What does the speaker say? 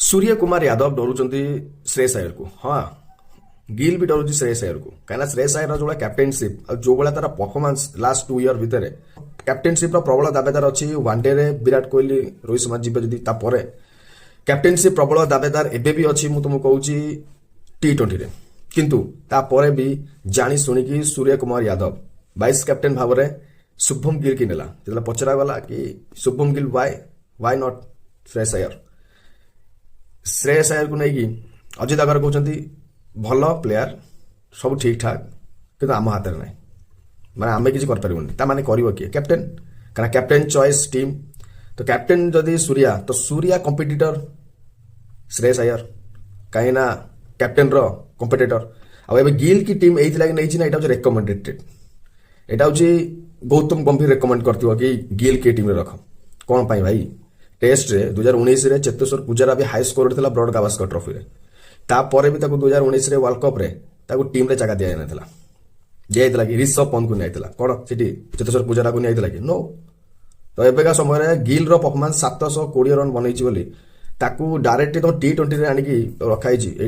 ସୂର୍ଯ୍ୟ କୁମାର ୟାଦବ ଡରୁଛନ୍ତି ଶ୍ରେୟସ ଆୟରକୁ। ହଁ, ଗିଲ୍ ବି ଡରୁଛି ଶ୍ରେୟସ ଆୟରକୁ, କାହିଁକିନା ଶ୍ରେୟସ ଆୟର ଯୋଉଭଳିଆ କ୍ୟାପ୍ଟେନସିପ୍ ଆଉ ଯୋଉଭଳିଆ ତାର ପରଫର୍ମାନ୍ସ ଲାଷ୍ଟ 2 ଇୟର ଭିତରେ, କ୍ୟାପ୍ଟେନସିପ୍ର ପ୍ରବଳ ଦାବେଦାର ଅଛି। ୱାନ୍ ଡେରେ ବିରାଟ କୋହଲି, ରୋହିତ ଶର୍ମା ଯିବେ ଯଦି, ତାପରେ କ୍ୟାପ୍ଟେନସିପ୍ ପ୍ରବଳ ଦାବେଦାର ଏବେ ବି ଅଛି, ମୁଁ ତୁମକୁ କହୁଛି, ଟି20ରେ। କିନ୍ତୁ ତାପରେ ବି ଜାଣି ଶୁଣିକି ସୂର୍ଯ୍ୟ କୁମାର ୟାଦବ ଭାଇସ୍ କ୍ୟାପ୍ଟେନ୍ ଭାବରେ ଶୁଭମ ଗିଲ୍ କି ନେଲା। ଯେତେବେଳେ ପଚରାଗଲା କି Shubham Gill, why not Shreyas Iyer? Shreyas ଆୟରକୁ ନେଇକି ଅଜିତ ଆଗର କହୁଛନ୍ତି, ଭଲ ପ୍ଲେୟାର, ସବୁ ଠିକ୍ ଠାକ୍, କିନ୍ତୁ ଆମ ହାତରେ ନାହିଁ, ମାନେ ଆମେ କିଛି କରିପାରିବୁନି। ତା ମାନେ କରିବ କିଏ? କ୍ୟାପ୍ଟେନ୍। କାରଣ କ୍ୟାପ୍ଟେନ୍ ଚଏସ୍ ଟିମ୍। ତ କ୍ୟାପ୍ଟେନ୍ ଯଦି ସୂର୍ୟା, ତ ସୂର୍ୟା କମ୍ପିଟିଟର ଶ୍ରେୟସ ଆୟର, କାହିଁକି ନା କ୍ୟାପ୍ଟେନ୍ର କମ୍ପିଟିଟର। ଆଉ ଏବେ ଗିଲ୍ କି ଟିମ୍ ଏଇଥିଲାଗି ନେଇଛି ନା, ଏଇଟା ହେଉଛି ରେକମେଣ୍ଡେଡ୍। ଏଇଟା ହେଉଛି ଗୌତମ ଗମ୍ଭୀର ରେକମେଣ୍ଡ କରିଥିବ କି ଗିଲ୍ କି ଟିମ୍ରେ ରଖ। କ'ଣ ପାଇଁ ଭାଇ? ଟେଷ୍ଟରେ 2019ରେ ଚେତେଶ୍ୱର ପୂଜାରା ବି ହାଇ ସ୍କୋର ଥିଲା ବର୍ଡର ଗାଭାସ୍କର ଟ୍ରଫିରେ। ତାପରେ ବି ତାକୁ 2019ରେ ୱାର୍ଲଡ କପ୍ରେ ତାକୁ ଟିମ୍ରେ ଜାଗା ଦିଆଯାଇନଥିଲା। ଦିଆଯାଇଥିଲା କି? ରିଷଭ ପନ୍ତକୁ ନିଆଯାଇଥିଲା। କ'ଣ ସେଠି ଚେତେଶ୍ୱର ପୂଜାରାକୁ ନିଆଯାଇଥିଲା କି? ନୋ। ତ ଏବେକା ସମୟରେ ଗିଲ୍ର ପରଫର୍ମାନ୍ସ 720 ରନ୍ ବନେଇଛି ବୋଲି ତାକୁ ଡାଇରେକ୍ଟ ତମ ଟି20ରେ ଆଣିକି ରଖାହେଇଛି।